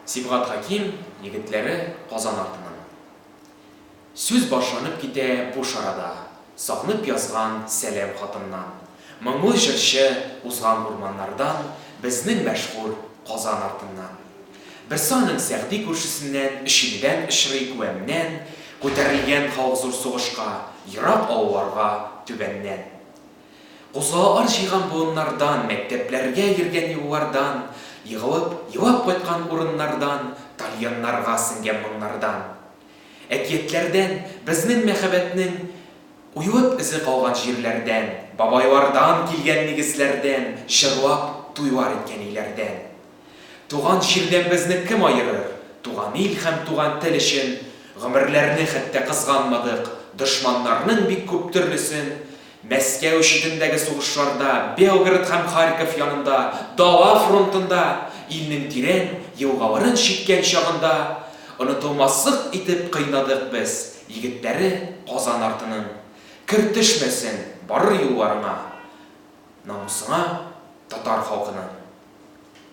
Сибгат Хәким егетләре Казан артының. Сүз башланып китә буш арада, Сагынып язган сәлам хатыннан. Моңлы җырчы узган урманнардан, Безнең мәшһүр Казан артыннан. Берсе аның Сәгъди күршесеннән, Өчиледән очрый Күәмнән, Күтәрелгән халык зур сугышка, Ерак авылларга түбәннән. Кузгалалар җыйган болыннардан, Мәктәпләргә йөргән юллардан, Егылып, елап кайткан урыннардан, Тальяннарга сеңгән моңнардан. Әкиятләрдән, безнең мәхәббәтнең Уелып эзе калган җирләрдән, Бабайлардан килгән нигезләрдән, Җырлап, туйлар иткән өйләрдән. Туган җирдән безне кем аерыр? Туган ил һәм туган тел өчен Гомерләрне хәтта кызганмадык, Дошманнарның бик күп төрлесен. Мәскәү читендәге сугышларда, Белгород һәм Харьков янында, Дала фронтында, Илнең тирән елгаларын чиккән чагында, Онытылмаслык итеп кыйнадык без, Егетләре Казан артының. Кер төшмәсен барыр юлларыңа, Намусыңа, татар халкының.